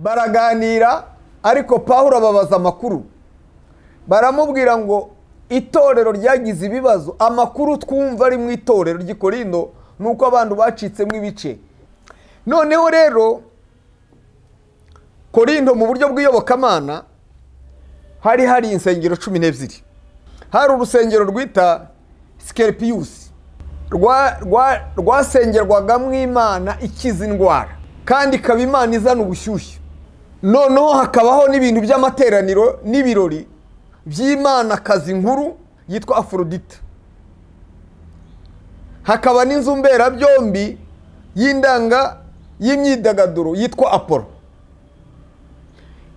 Baraganira, ariko Pawulo ababaza amakuru. Baramubwira ngo itorero ryagize ibibazo, amakuru twumva ari mu itorero ry'i Korinto nuko abantu bacitsemo ibice. Noneho rero Korinto mu buryo bw'iyobokamana hari insengero 12. Hari urusengero rwita Skerpius rwasengerwagamo Imana ikiza indwara kandi ikaba Imana izana ubushyushyu. Noneho hakabaho n'ibintu by'amateraniro n'ibirori by'Imana kazi nkuru yitwa Afrodite. Hakaba n'inzu mberabyombi y'indanga y'imyidagaduro yitwa Apollo.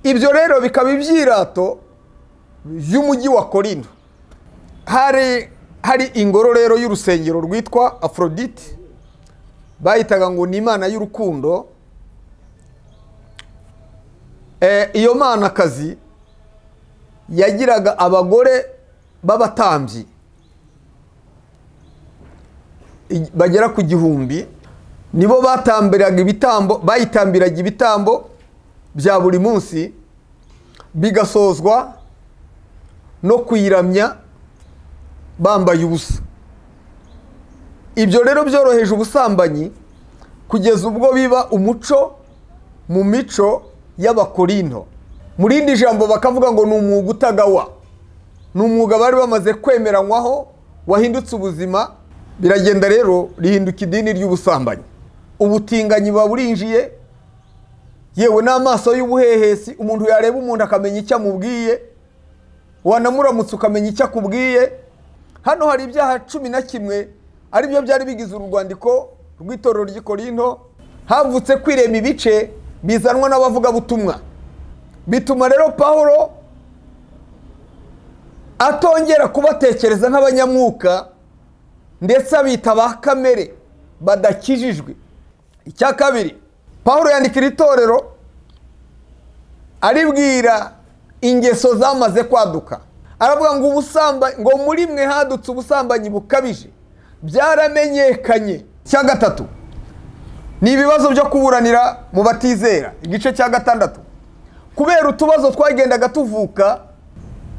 Ibyo rero bikaba ibyirato by'umujyi wa Korinto. Hari ingoro rero y'urusengero rwitwa Afrodite, bayitaga ngo ni Imana y'urukundo. Iyo mana kazi yagiraga abagore b'abatambyi bagera ku 1000, nibo batambiraga ibitambo, bayitambiraga ibitambo bya buri munsi, bigasozwa no kuyiramya bambaye ubusa. Ibyo rero byoroheje ubusambanyi kugeza ubwo biba umuco mu mico y'Abakorinto. Mu rindi jambo bakavuga ngo ni umwuga utagawa, ni umwuga bari bamaze kwemeranywaho wahindutse ubuzima. Biragenda rero rihinduka idini ry'ubusambanyi. Ubutinganyi buba burinjiye, yewe n'amaso y'ubuhehesi, umuntu yareba umuntu akamenya icyo amubwiye, wanamuramutse ukamenya icyo akubwiye. Hano hari ibyaha 11 aribyo byari bigize urwandiko rw'itorero ry'i Korinto. Havutse kwirema ibice bizanwa n'abavugabutumwa, bituma rero Pawulo atongera kubatekereza nk'abanyamwuka, ndetse abita ba kamere badakijijwe. Icya kabiri, Pawulo yandikira itorero aribwira ingeso zamaze kwaduka. Aravuga ngo ngo muri mwe hadutse ubusambanyi bukabije, byaramenyekanye. Icya gatatu ni ibibazo byo kuburanira mu batizera. Igice cya 6, kubera utubazo twagendaga tuvuka,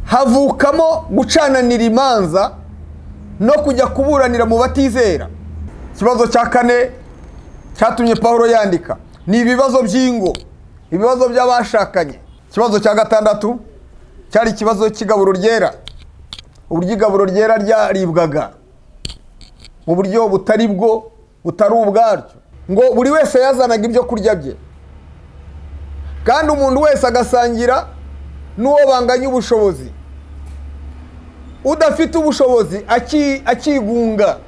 havukamo gucananira imanza no kujya kuburanira mu batizera. Ikibazo cya 4 cyatumye Pawulo yandika ni ibibazo by'ingo, ibibazo by'abashakanye. Ikibazo cya 6 cyari ikibazo cy'igaburo ryera, uburyo igaburo ryera ryaribwaga mu buryo butari bwo, butari ubwaryo. Ngo buri wese yazanaga ibyo kurya bye, kandi umuntu wese agasangira n'uwo banganya ubushobozi. Udafite ubushobozi akigunga.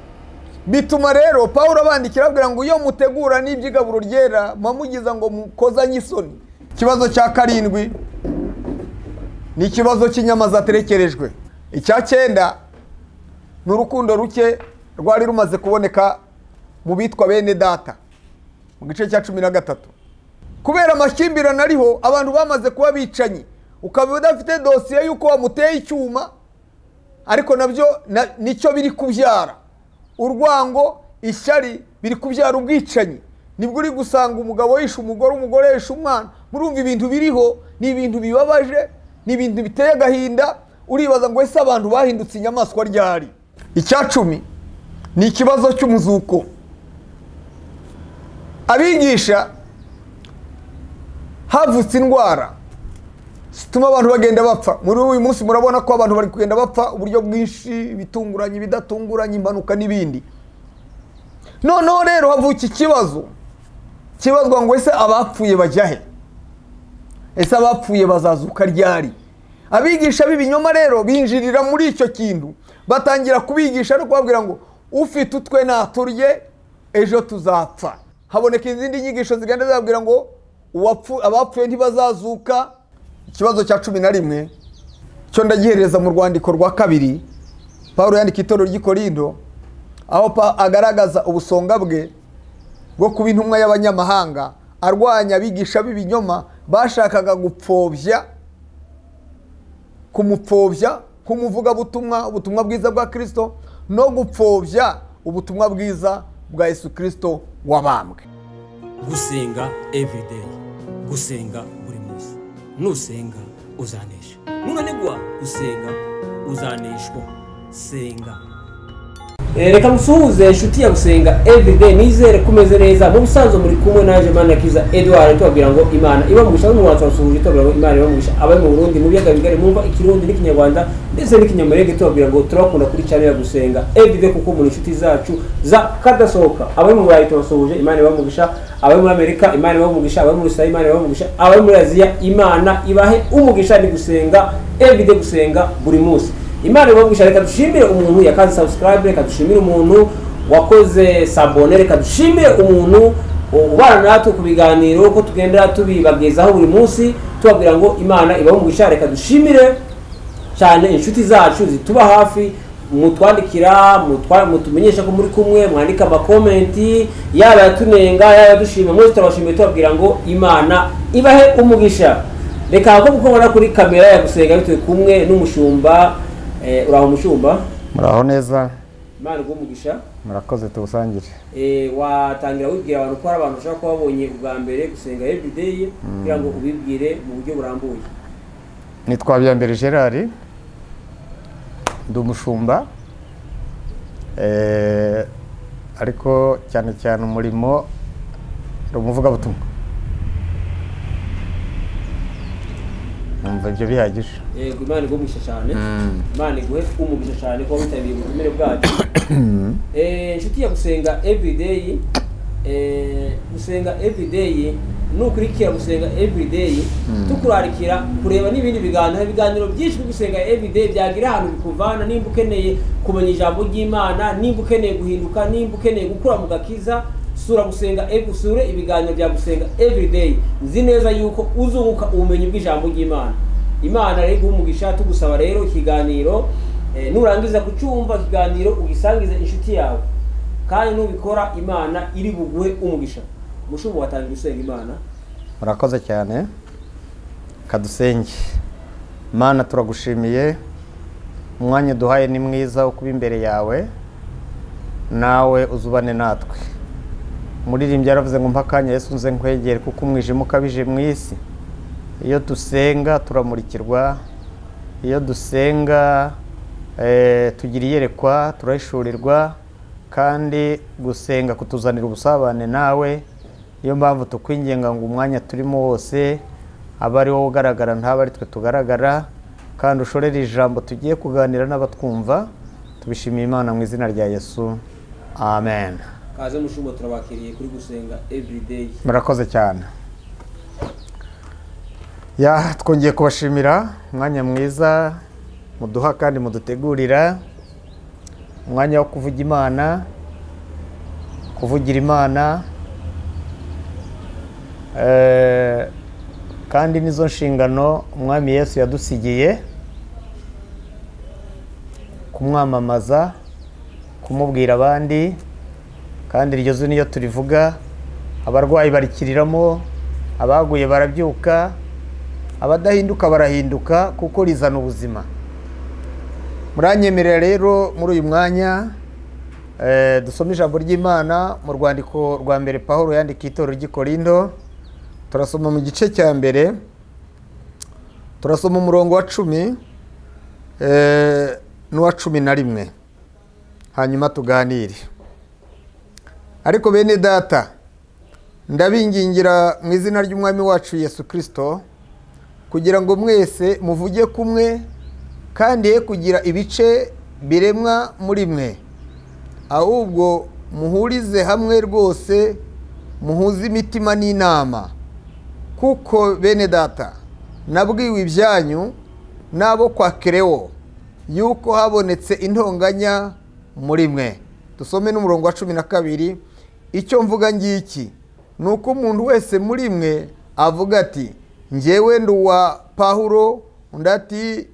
Bituma rero Pawulo abandikira ababwira ngo iyo mutegura n'iby'igaburo ryera mugiza ngo mukozanye isoni. Ikibazo cya 7 ni ikibazo cy'inyama zaterekerejwe. Icya 9 ni urukundo ruke rwari rumaze kuboneka mu bitwa bene data, mu gice cya 13. Kubera amakimbirane ariho, abantu bamaze kuba bicanyi, ukaba udafite dosiye y'uko wamuteye icyuma, ariko nabyo nicyo biri kubyara urwango, ishyari, biri kubyara ubwicanyi. Nibwo uri gusanga umugabo yishe umugore, umugore yishe umwana. Murumva ibintu biriho ni ibintu bibabaje, ni ibintu biteye agahinda. Uribaza ngo ese abantu bahindutse inyamaswa ryari? Icya 10 ni ikibazo cy'umuzuko. Abigisha havutse indwara zituma abantu bagenda bapfa. Muri uyu munsi murabona ko abantu bari kugenda bapfa uburyo bwinshi, ibitunguranye, ibidatunguranye, impanuka n'ibindi. Noneho rero havuka ikibazo kibazwa ngo ese abapfuye bajya he? Ese abapfuye bazazuka ryari? Abigisha b'ibinyoma rero binjirira muri icyo kintu, batangira kubigisha no kubabwira ngo ufite utwe naturye ejo tuzapfa. Haboneka izindi nyigisho zigenda zababwira ngo abapfuye ntibazazuka. Ikibazo cya 11 cyo ndagihereza mu rwandiko rwa 2 Pawulo yandika itorero ry'i Korinto, aho agaragaza ubusonga bwe bwo kuba intumwa y'abanyamahanga, arwanya abigisha b'ibinyoma bashakaga gupfobya, kumupfobya nk'umuvugabutumwa ubutumwa bwiza bwa Kristo, no gupfobya ubutumwa bwiza bwa Yesu Kristo wabambwe. Gusenga everyday, Gusenga buri munsi. Nusenga uzanesha. Nunanigwa gusenga uzaneshwa. Senga. Reka musuhuze inshuti ya Gusenga Everyday, nizere kumeze neza. Mu busanzwe muri kumwe naje Manakiza Edouard, tubabwira ngo Imana iba mugisha. Mu Rwanda tubasuhuje tubabwira ngo Imana iba mugisha. Abari mu Burundi, mu biyaga bigari, mwumva Ikirundi n'Ikinyarwanda ndetse n'Ikinyamurenge, tubabwira ngo turabakunda kuri channel ya Gusenga Everyday kuko muri inshuti zacu za kadasohoka. Abari mu Burayi tubasuhuje, Imana iba mugisha. Abari muri Amerika, Imana iba mugisha. Abari muri Australia, Imana iba mugisha. Abari muri Aziya, Imana ibahe umugisha. Ni Gusenga Everyday, gusenga buri munsi. Imana ibamugisha. Reka dushimire umuntu yakanze subscribe, reka dushimire umuntu wakoze s'abonner, reka dushimire umuntu ubana natwe ku biganiro ko tugenda tubibagezaho buri munsi, tubabwira ngo Imana ibamugisha. Reka dushimire cyane inshuti zacu zituba hafi, mutwandikira, mutumenyesha ko muri kumwe, mwandika amakomenti, yaba yatunenga yaba yadushima, mwese turabashimiye tubabwira ngo Imana ibahe umugisha. Reka ko mukubona kuri kamera ya Gusenga bitwe kumwe n'umushumba. Uraho mushumba? Muraho neza. Imana iguhe umugisha. Murakoze, tuwusangire. Watangira wibwira abantu ko hari abantu bashobora kuba babonye ubwa mbere Gusenga Everyday, kugira ngo ubibwire mu buryo burambuye. Nitwa Habiyambere Gerard, ndi umushumba, ariko cyane cyane umurimo ndi umuvugabutumwa. Numva ibyo bihagije. Yego, Imana iguhe umugisha cyane. Imana iguhe umugisha cyane kuba witabiriye ubutumire bwacu. Inshuti ya Gusenga Everyday, Gusenga Everyday, nukurikira Gusenga Everyday, tukurarikira kureba n'ibindi biganiro, ibiganiro byinshi kuri Gusenga Everyday byagira ahantu bikuvana. Nimba ukeneye kumenya ijambo ry'Imana, nimba ukeneye guhinduka, nimba ukeneye gukura mu gakiza, sura Gusenga, usure ibiganiro bya Gusenga Everyday. Nzi neza yuko uzunguka ubumenyi bw'ijambo ry'Imana. Imana rero iguhe umugisha. Tugusaba rero ikiganiro, nurangiza kucyumva ikiganiro ugisangize inshuti yawe, kandi nubikora Imana iri buguhe umugisha. Mushumba, watangira usenga Imana. Murakoze cyane. Kadusenge. Mana, turagushimiye, umwanya duhaye ni mwiza wo kuba imbere yawe, nawe uzubane natwe. Umuririmbyi yaravuze ngo mpa akanya Yesu nze nkwegere, kuko umwijima ukabije mu isi. Iyo dusenga turamurikirwa, iyo dusenga tugira iyerekwa, turahishurirwa, kandi gusenga kutuzanira ubusabane nawe. Niyo mpamvu tukwinginga ngo umwanya turimo wose abe ari wowe ugaragara, ntabe ari twe tugaragara, kandi ushorere ijambo tugiye kuganira n'abatwumva. Tubishimiye Imana mu izina rya Yesu, amen. Kaze mushumba, turabakiriye kuri Gusenga Everyday. Murakoze cyane. Ya, twongeye kubashimira umwanya mwiza muduha kandi mudutegurira, umwanya wo kuvuga Imana, kuvugira Imana, kandi nizo nshingano Umwami Yesu yadusigiye, kumwamamaza, kumubwira abandi. Kandi iryo zina iyo turivuga abarwayi barikiriramo, abaguye barabyuka, abadahinduka barahinduka, kuko rizana ubuzima. Muranyemerera rero muri uyu mwanya dusome ijambo ry'Imana mu rwandiko rwa mbere Pawulo yandikiye itorero ry'i Korinto. Turasoma mu gice cya mbere, turasoma umurongo wa 10 n'uwa 11, hanyuma tuganire. Ariko bene data, ndabingingira mu izina ry'Umwami wacu Yesu Kristo, kugira ngo mwese muvuge kumwe, kandi ye kugira ibice biremwa muri mwe, ahubwo muhurize hamwe rwose, muhuze imitima n'inama. Kuko bene data, nabwiwe ibyanyu n'abo kwa Kerewo, yuko habonetse intonganya muri mwe. Dusome n'umurongo wa 12. Icyo mvuga ngiki nuko umuntu wese muri mwe avuga ati njyewe ndi uwa Pawulo, undi ati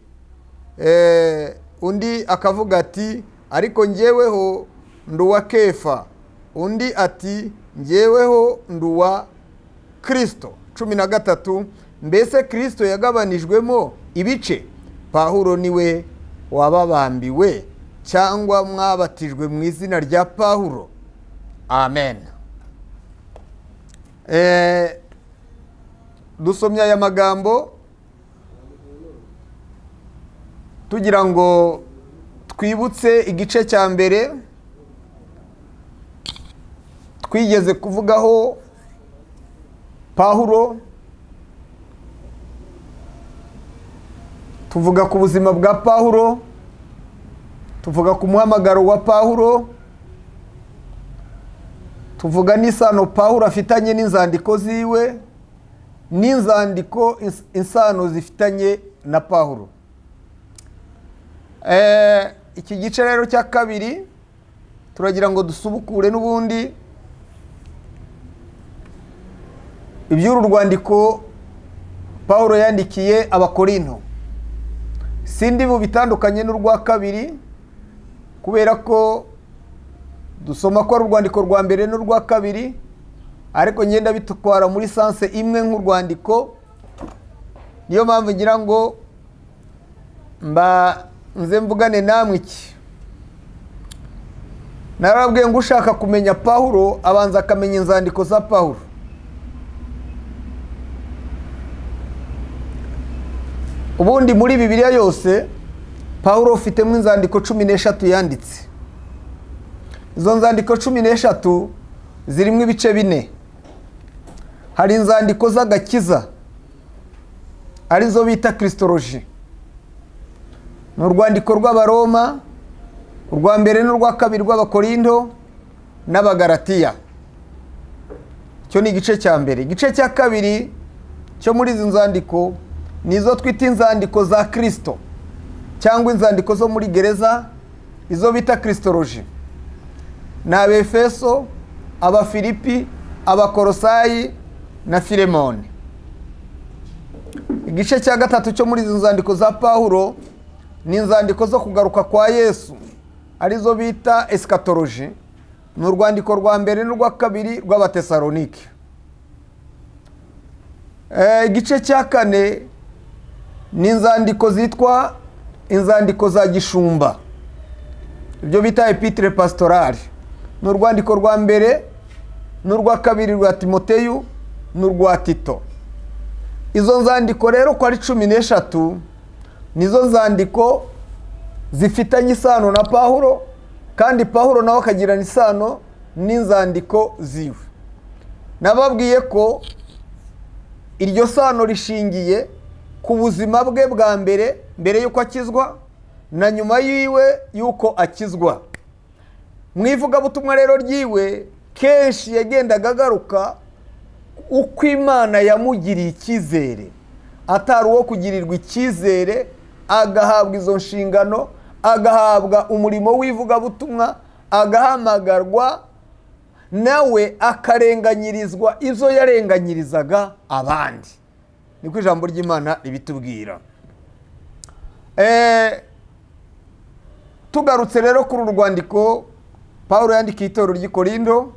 undi akavuga ati ariko njyeweho ndi uwa Kefa, undi ati njyeweho ndi uwa Kristo. 13 mbese Kristo yagabanijwemo ibice? Pawulo niwe wababambiwe, cyangwa mwabatijwe mu izina rya Pawulo? Amen. Dusomye aya magambo tugira ngo twibutse igice cya mbere twigeze kuvugaho Pawulo, tuvuga ku buzima bwa Pawulo, tuvuga ku muhamagaro wa Pawulo, tuvuga n'isano Pawulo afitanye n'inzandiko ziwe, n'inzandiko insano zifitanye na Pawulo. Iki gice rero cya kabiri turagira ngo dusubukure n'ubundi iby'uru rwandiko Pawulo yandikiye Abakorinto. Sindi bubitandukanye n'urwa kabiri kubera ko dusoma ko ari urwandiko rwa mbere n'urwa kabiri, ariko ngenda bitwara muri sanse imwe nk'urwandiko. Niyo mpamvu ngira ngo mba nze mvugane namwe iki. Narababwiye ngo ushaka kumenya Pawulo abanza akamenya inzandiko za Pawulo. Ubundi muri Bibiliya yose Pawulo ufitemo inzandiko 13 yanditse. Izo nzandiko 13 zirimo ibice bine. Hari inzandiko z'agakiza arizo bita Christology. Ni urwandiko rw'Abaroma, urwa mbere n'urwa kabiri rw'Abakorinto n'Abagalatiya. Cyo ni igice cya mbere. Igice cya kabiri cyo muri izi nzandiko nizo twita inzandiko za Kristo cyangwa inzandiko zo muri gereza, izo bita Christology. Ni Abefeso, Abafilipi, Abakorosayi na Filemoni. Igice cya gatatu cyo muri izi nzandiko za Pawulo ni inzandiko zo kugaruka kwa Yesu, arizo bita eschatology. Ni urwandiko rwa mbere n'urwa kabiri rw'Abatesalonike. Igice cya kane ni inzandiko zitwa inzandiko za gishumba, ibyo bita epitre pastorale. Ni urwandiko rwa mbere n'urwa kabiri rwa Timoteyo n'urwa Tito. Izo nzandiko rero ko ari 13 nizo nzandiko zifitanye isano na Pawulo, kandi Pawulo nawe akagirana isano n'inzandiko ziwe. Nababwiye ko iryo sano rishingiye ku buzima bwe bwa mbere, mbere yuko akizwa na nyuma yiwe yuko akizwa. Mu ivugabutumwa rero ryiwe kenshi yagendaga agaruka uko Imana yamugiriye icyizere, atari uwo kugirirwa icyizere, agahabwa izo nshingano, agahabwa umurimo w'ivugabutumwa, agahamagarwa nawe akarenganyirizwa izo yarenganyirizaga abandi. Niko ijambo ry'Imana ribitubwira. Tugarutse rero kuri uru rwandiko Pawulo yandikiye itorero ry'i Korinto,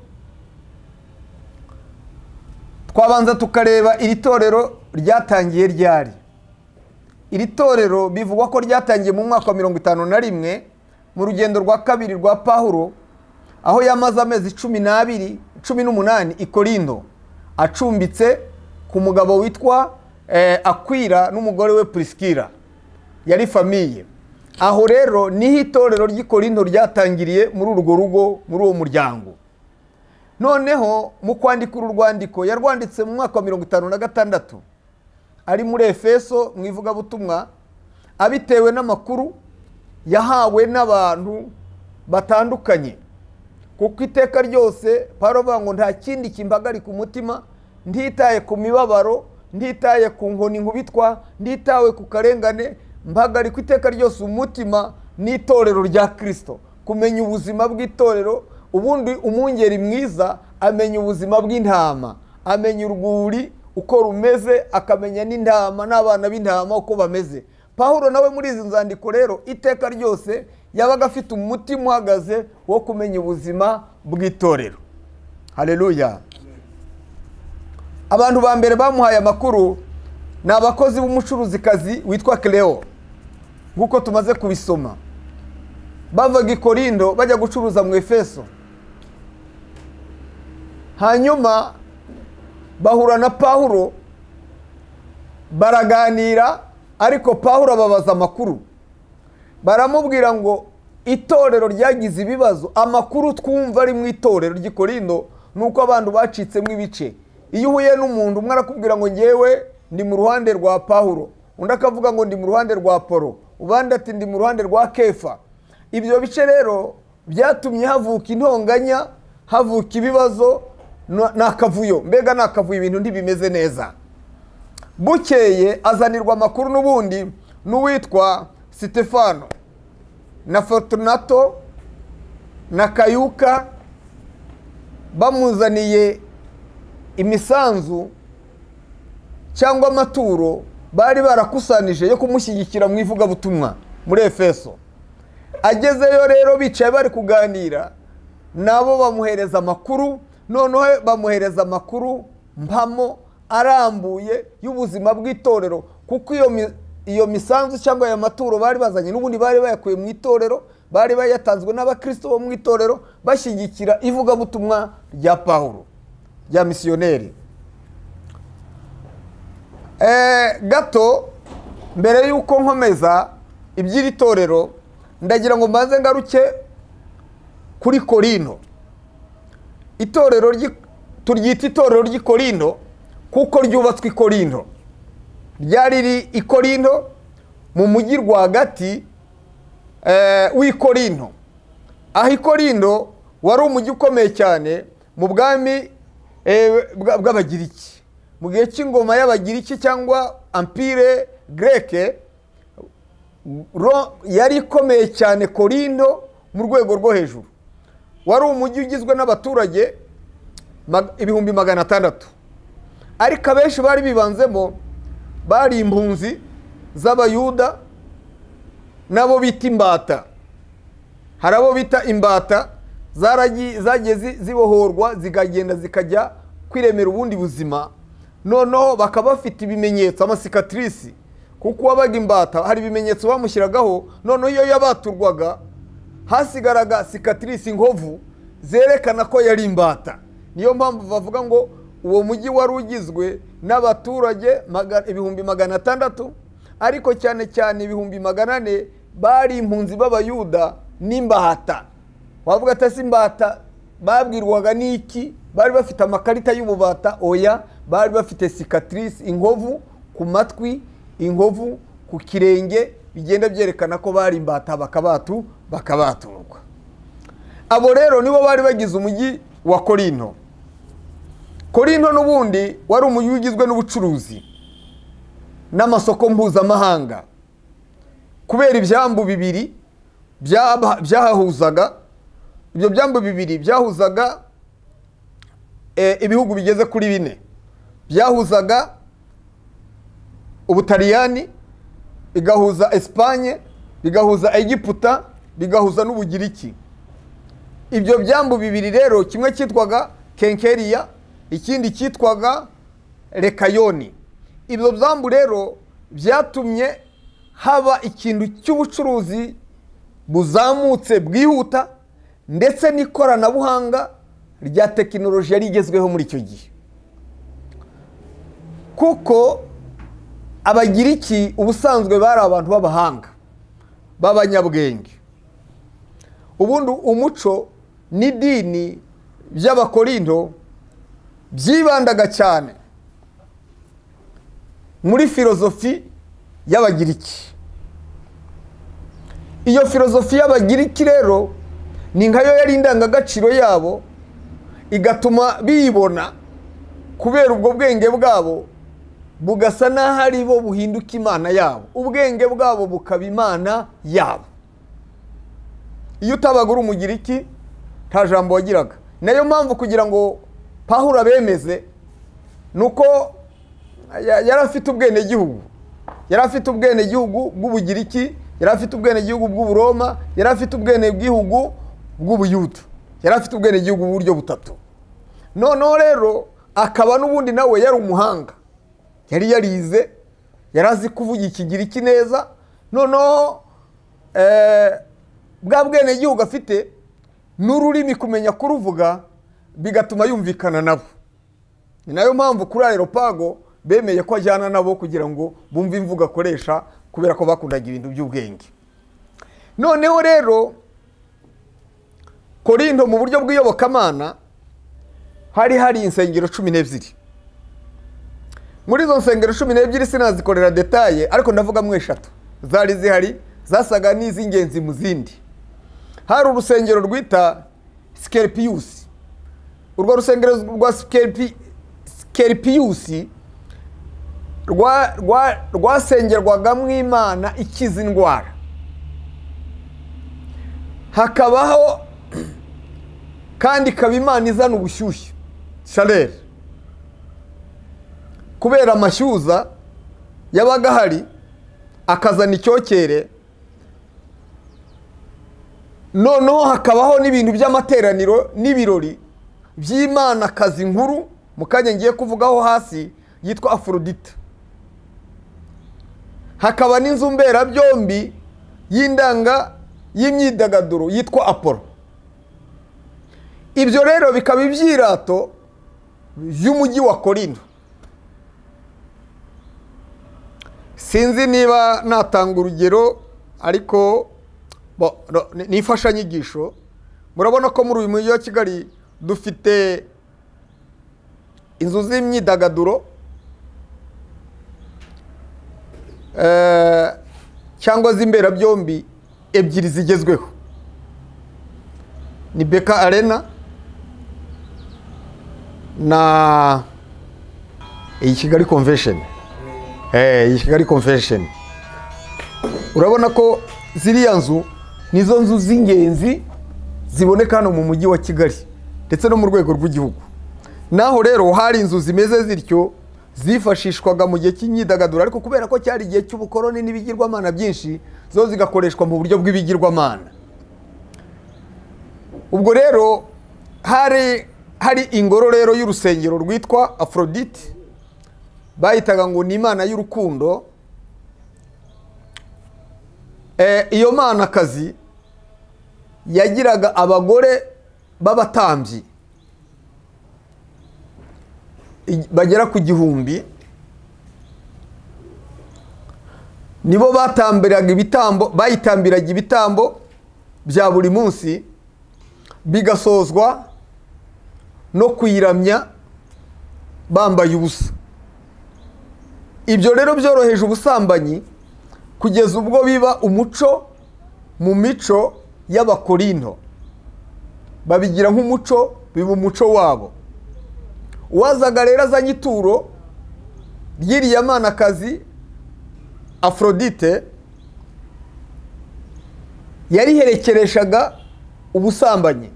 twabanza tukareba iri torero ryatangiye ryari. Iri torero bivugwa ko ryatangiye mu mwaka wa 51 mu rugendo rwa kabiri rwa Pawulo, aho yamaze amezi 12 18 i Korinto acumbitse ku mugabo witwa Akwira n'umugore we Priskila, yari famiye. Aho rero niho itorero ry'i Korinto ryatangiriye, muri urwo rugo, muri uwo muryango. Noneho mu kwandika uru rwandiko yarwanditse mu mwaka wa 56 ari muri Efeso mu ivugabutumwa, abitewe n'amakuru yahawe n'abantu batandukanye. Kuko iteka ryose Pawulo avuga ngo nta kindi kimpagarika umutima, ntitaye ku mibabaro, ntitaye ku nkoni nkubitwa, ntitawe ku karengane, mpagarika iteka ryose umutima n'itorero rya Kristo. Kumenya ubuzima bw'itorero. Ubundi umwungeri mwiza amenya ubuzima bw'intama, amenya urwuri uko rumeze, akamenya n'intama n'abana b'intama uko bameze. Pawulo nawe muri izi nzandiko rero iteka ryose yabaga afite umutima uhagaze wo kumenya ubuzima bw'itorero. Haleluya. Abantu ba mbere bamuhaye amakuru ni abakozi b'umucuruzikazi witwa Cleo, nk'uko tumaze kubisoma. Bavaga i Korinto bajya gucuruza mu Efeso, hanyuma bahura na Pawulo Baraganira, ariko Pawulo ababaza amakuru. Baramubwira ngo itorero ryagize ibibazo. Amakuru twumva ari mu itorero ry'i Korinto nuko abantu bacitsemo ibice. Iyo uhuye n'umuntu umwe arakubwira ngo ngewe ndi mu ruhande rwa Pawulo, undi akavuga ngo ndi mu ruhande rwa Polo, ubandi ati ndi mu ruhande rwa Kefa. Ibyo bice rero byatumye havuka intonganya, havuka ibibazo n'akavuyo. Mbega n'akavuyo, ibintu ntibimeze neza. Bukeye azanirwa amakuru n'ubundi n'uwitwa Stefano na Fortunato na Kayuka, bamuzaniye imisanzu cyangwa amaturo bari barakusanije yo kumushyigikira mu ivugabutumwa muri Efeso. Agezeyo rero bicaye bari kuganira nabo, bamuhereza amakuru. Noneho bamuhereza amakuru mpamo arambuye y'ubuzima bw'itorero, kuko iyo misanzu cyangwa aya maturo bari bazanye n'ubundi bari bayakuye mu itorero, bari bayatanzwe n'abakristo bo mu itorero bashyigikira ivugabutumwa rya Pawulo rya misiyoneri. Gato mbere y'uko nkomeza iby'iri torero, ndagira ngo mbanze ngaruke kuri Korinto. Itorero turyita itorero ry'i Korinto kuko ryubatswe i Korinto. Ryari riri i Korinto mu mujyi rwagati w'i Korinto. Aho i Korinto wari umujyi ukomeye cyane mu bwami bw'Abagiriki. Mu gihe cy'ingoma y'Abagiriki cyangwa Empire Greke, yari ikomeye cyane Korinto mu rwego rwo hejuru. Wari umujyi ugizwe n'abaturage 600,000, ariko abenshi bari bibanzemo bari impunzi z'Abayuda nabo bita imbata. Hari abo bita imbata zagiye zibohorwa zikagenda zikajya kwiremera ubundi buzima, noneho bakaba bafite ibimenyetso, amasikatirisi, kuko uwabaga imbata hari ibimenyetso bamushyiragaho. Noneho iyo yabaturwaga hasigaraga sikatirisi, inkovu zerekana ko yari imbata. Niyo mpamvu bavuga ngo uwo mujyi wari ugizwe n'abaturage 600,000, ariko cyane cyane 400,000 bari impunzi b'Abayuda n'imbata. Wavuga ati ese imbata babwirwaga n'iki? Bari bafite amakarita y'ububata? Oya, bari bafite sikatirisi, inkovu ku matwi, inkovu ku kirenge, bigenda byerekana ko bari imbata, bakabaturwa. Abo rero nibo bari bagize umujyi wa Korinto. Korinto n'ubundi wari umujyi ugizwe n'ubucuruzi n'amasoko mpuzamahanga, kubera ibyambu bibiri byahahuzaga. Ibyo byambu bibiri byahuzaga ibihugu bigeze kuri 4. Byahuzaga Ubutaliyani, bigahuza Espanye, bigahuza Egiputa, bigahuza n'Ubugiriki. Ibyo byambu bibiri rero, kimwe cyitwaga Kenkeriya, ikindi cyitwaga Rekayoni. Ibyo byambu rero byatumye haba ikintu cy'ubucuruzi buzamutse bwihuta, ndetse n'ikoranabuhanga rya tekinoloji yari igezweho muri icyo gihe. Kuko Abagiriki ubusanzwe bari abantu b'abahanga, b'abanyabwenge. Ubundi umuco n'idini by'Abakorinto byibandaga cyane muri filozofi y'Abagiriki. Iyo filozofi y'Abagiriki rero ni nkayo yari indangagaciro yabo, igatuma biyibona kubera ubwo bwenge bwabo bugasa n'aho ari bo buhinduka imana yabo, ubwenge bwabo bukaba imana yabo. Iyo utabaga uri Umugiriki nta jambo wagiraga. Nayo mpamvu kugira ngo Pawulo abemeze nuko yari afite ubwenegihugu, yari afite ubwenegihugu bw'Ubugiriki, yari afite ubwenegihugu bw'Uburoma, yari afite ubwenegihugu bw'Ubuyuda, yari afite ubwenegihugu mu buryo butatu. Noneho rero akaba n'ubundi nawe yari umuhanga, yari yarize, yari azi kuvuga Ikigiriki neza. Noneho bwa bwenegihugu afite n'ururimi kumenya kuruvuga bigatuma yumvikana nabo. Ni nayo mpamvu kuri Areopago Bemeye ko ajyana nabo kugira ngo bumve imvugo akoresha, kubera ko bakundaga ibintu by'ubwenge. Noneho rero Korinto mu buryo bw'iyobokamana hari insengero 12. Muri izo nsengero 12 sinazikorera detaye, ariko ndavuga mu 3 zari zihari zasaga n'iz'ingenzi mu zindi. Hari urusengero rwita Skerpius. Urwo rusengero rwa Skerpius rwasengerwagamo Imana ikiza indwara. Hakabaho kandi ikaba Imana izana ubushyushye, chaleur. Kubera amashyuza yabaga ahari akazana icyokere. Noneho hakabaho n'ibintu by'amateraniro n'ibirori by'Imana kazi nkuru mu kanya ngiye kuvugaho hasi yitwa Aphrodite. Hakaba n'inzu mberabyombi y'indanga y'imyidagaduro yitwa Apollo. Ibyo rero bikaba ibyirato by'umujyi wa Korinto. Sinzi niba natanga urugero, ariko ni imfashanyigisho. Murabona ko muri uyu mujyi wa Kigali dufite inzu z'imyidagaduro cyangwa z'imberabyombi 2 zigezweho. Ni Beka Arena na iyi Kigali Convention. Iyi Kigali Convention. Urabona ko ziriya nzu nizo nzu z'ingenzi ziboneka hano mu mujyi wa Kigali ndetse no mu rwego rw'igihugu. Naho rero hari inzu zimeze zityo zifashishwaga mu gihe cy'imyidagaduro, ariko kubera ko cyari igihe cy'ubukoroni n'ibigirwamana byinshi, zo zigakoreshwa mu buryo bw'ibigirwamana. Ubwo rero hari ingoro rero y'urusengero rwitwa Aphrodite, bayitaga ngo ni Imana y'urukundo. Iyo mana kazi yagiraga abagore b'abatambyi bagera ku 1000, nibo batambiraga ibitambo, bayitambiraga ibitambo bya buri munsi, bigasozwa no kuyiramya bambaye ubusa. Ibyo rero byoroheje ubusambanyi kugeza ubwo biba umuco mu mico y'Abakorinto. Babigira nk'umuco, biba umuco wabo. Uwazaga rero azanye ituro ry'iriya manakazi Aphrodite, yariherekereshaga ubusambanyi.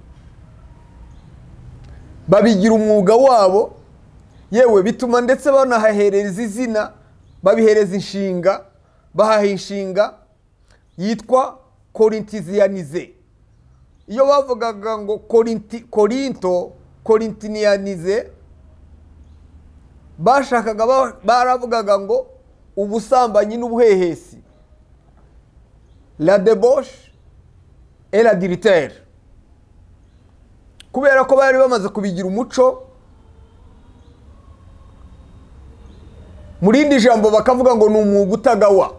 Babigira umwuga wabo, yewe bituma ndetse banahahereza izina, babihereza inshinga, bahaha inshinga yitwa Korintizianize. Iyo bavugaga ngo Korinto, Korintinianize, bashakaga baravugaga ngo ubusambanyi n'ubuhehesi, la débauche et l'adultère. Kubera ko bari bamaze kubigira umuco, muri indi jambo bakavuga ngo ni umwuga utagawa.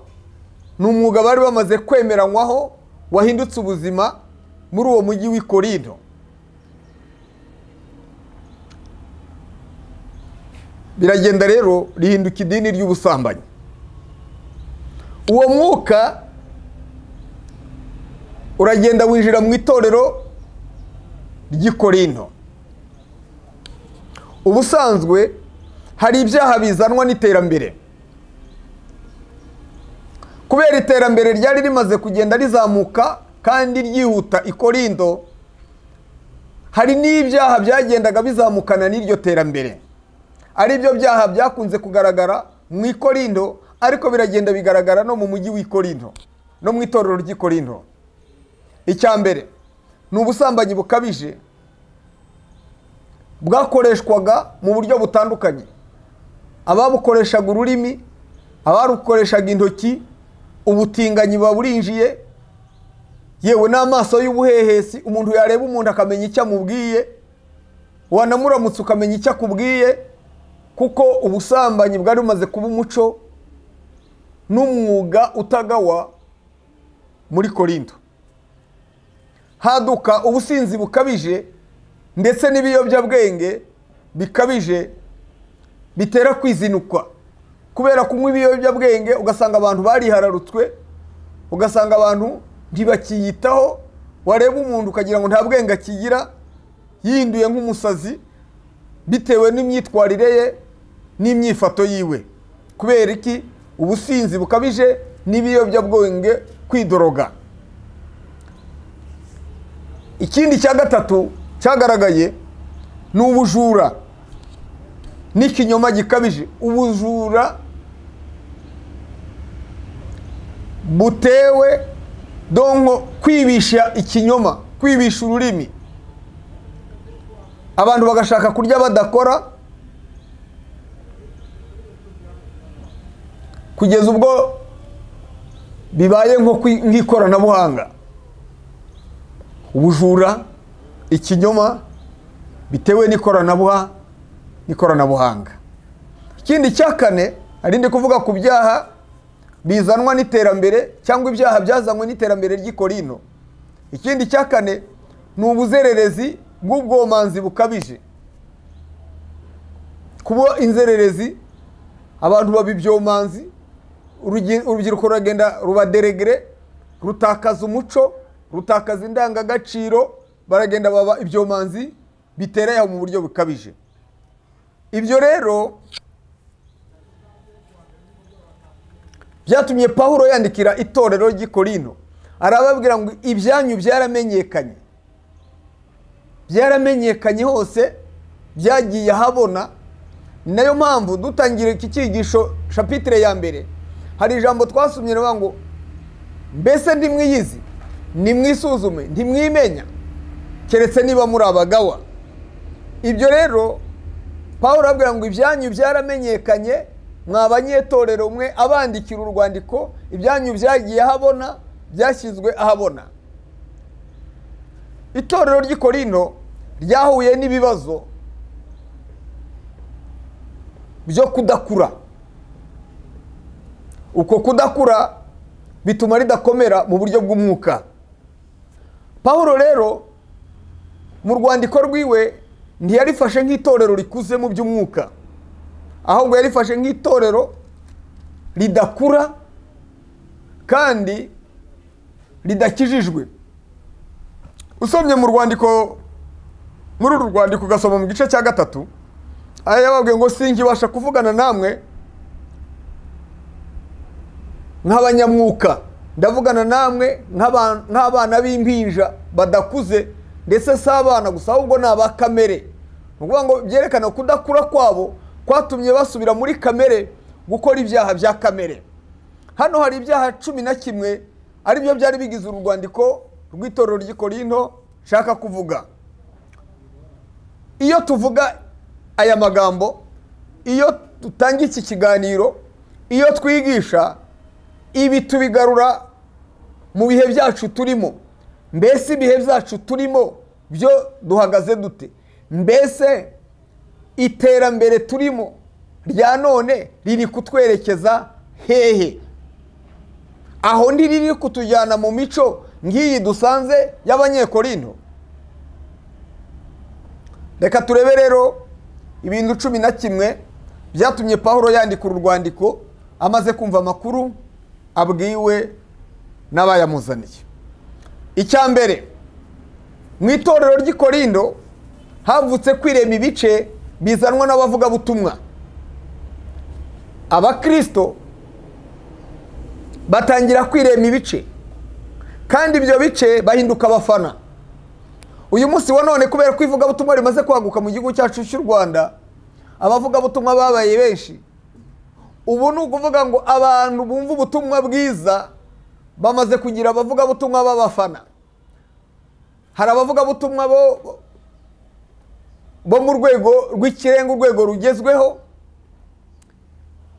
Ni umwuga bari bamaze kwemeranywaho wahindutse ubuzima muri uwo mujyi w'i Korinto. Biragenda rero rihinduka idini ry'ubusambanyi. Uwo mwuka uragenda winjira mu itorero ry'i Korinto. Ubusanzwe hari ibyaha bizanwa n'iterambere. Kubera iterambere ryari rimaze kugenda rizamuka kandi ryihuta i Korinto, hari n'ibyaha byagendaga bizamukana n'iryo terambere. Ari byo byaha byakunze kugaragara mu Korinto, ariko biragenda bigaragara no mu mujyi w'i Korinto, no mu itorero ry'i Korinto. Icya mbere ni ubusambanyi bukabije bwakoreshwaga mu buryo butandukanye. Ababukoreshaga ururimi, abarukoreshaga intoki, ubutinganyi baburinjiye, yewe n'amaso y'ubuhehesi. Umuntu yareba umuntu akamenya icyo amubwiye, wanamuramutse ukamenya icyo akubwiye. Kuko ubusambanyi bwari bumaze kuba umuco n'umwuga utagawa muri Korinto. Haduka ubusinzi bukabije ndetse n'ibiyobyabwenge bikabije bitera kwizinukwa. Kubera kunywa ibiyobyabwenge ugasanga abantu barihararutswe, ugasanga abantu ntibakiyitaho, wareba umuntu ukagira ngo nta bwenge akigira, yihinduye nk'umusazi bitewe n'imyitwarire ye n'imyifato yiwe. Kubera iki? Ubusinzi bukabije n'ibiyobyabwenge, kwidoroga. Ikindi cya gatatu cyagaragaye ni ubujura n'ikinyoma gikabije. Ubujura butewe donko kwibisha ikinyoma, kwibisha ururimi, abantu bagashaka kurya badakora, kugeza ubwo bibaye nko nk'ikoranabuhanga. Ubujura, ikinyoma bitewe n'ikoranabuhanga. Ikindi cya kane, ari ndi kuvuga ku byaha bizanwa n'iterambere cyangwa ibyaha byazanywe n'iterambere ry'i Korinto. Ikindi cya kane ni ubuzererezi bw'ubwomanzi bukabije. Kuba inzererezi, abantu baba ibyomanzi, urubyiruko ruragenda rubaderegere, rutakaza umuco, rutakaza indangagaciro, baragenda baba ibyomanzi bitereye mu buryo bukabije. Ibyo rero byatumye Pawulo yandikira itorero ry'i Korinto, arababwira ngo ibyanyu byaramenyekanye, byaramenyekanye hose, byagiye ahabona. Ni nayo mpamvu dutangira iki cyigisho chapitre ya mbere, hari ijambo twasomye rivuga ngo mbese ntimwiyizi, nimwisuzume, ntimwimenya, keretse niba muri abagawa. Ibyo rero Pawulo arababwira ngo ibyanyu byaramenyekanye, mwa banyetorero mwe abandikira urwandiko, ibyanyu byagiye ahabona, byashyizwe ahabona. Itorero ry'i Korinto ryahuye n'ibibazo byo kudakura. Uko kudakura bituma ridakomera mu buryo bw'umwuka. Pawulo rero mu rwandiko rwiwe ntiyarifashe nk'itorero rikuze mu by'umwuka, ahubwo yarifashe nk'itorero ridakura kandi ridakijijwe. Usomye mu rwandiko, muri uru rwandiko ugasoma mu gice cya 3, aya yababwiye ngo sinkibasha kuvugana namwe nk'abanyamwuka, ndavugana namwe nk'abana b'impinja badakuze, ndetse si abana gusa ahubwo ni aba kamere. Ni ukuvuga ngo byerekana kudakura kwabo kwatumye basubira muri kamere gukora ibyaha bya kamere. Hano hari ibyaha 11 aribyo byari bigize uru rwandiko rw'itorero ry'i Korinto nshaka kuvuga. Iyo tuvuga aya magambo, iyo dutanga iki kiganiro, iyo twigisha, ibi tubigarura mu bihe byacu turimo. Mbese ibihe byacu turimo byo duhagaze dute? Mbese iterambere turimo rya none riri kutwerekeza hehe? Aho ntiriri kutujyana mu mico ngiyi dusanze y'Abanyekorinto? Reka turebe rero ibintu 11 byatumye Pawulo yandika uru rwandiko amaze kumva amakuru abwiwe n'abayamuzaniye. Icya mbere, mu itorero ry'i Korinto havutse kwirema ibice bizanwa n'abavugabutumwa. Abakristo batangira kwirema ibice, kandi ibyo bice bahinduka abafana. Uyu munsi wa none kubera ko ivugabutumwa rimaze kwaguka mu gihugu cyacu cy'u Rwanda, abavugabutumwa babaye benshi. Ubu ni ukuvuga ngo abantu bumva ubutumwa bwiza bamaze kugira abavugabutumwa b'abafana. Hari abavugabutumwa bo mu rwego rw'ikirenga, urwego rugezweho,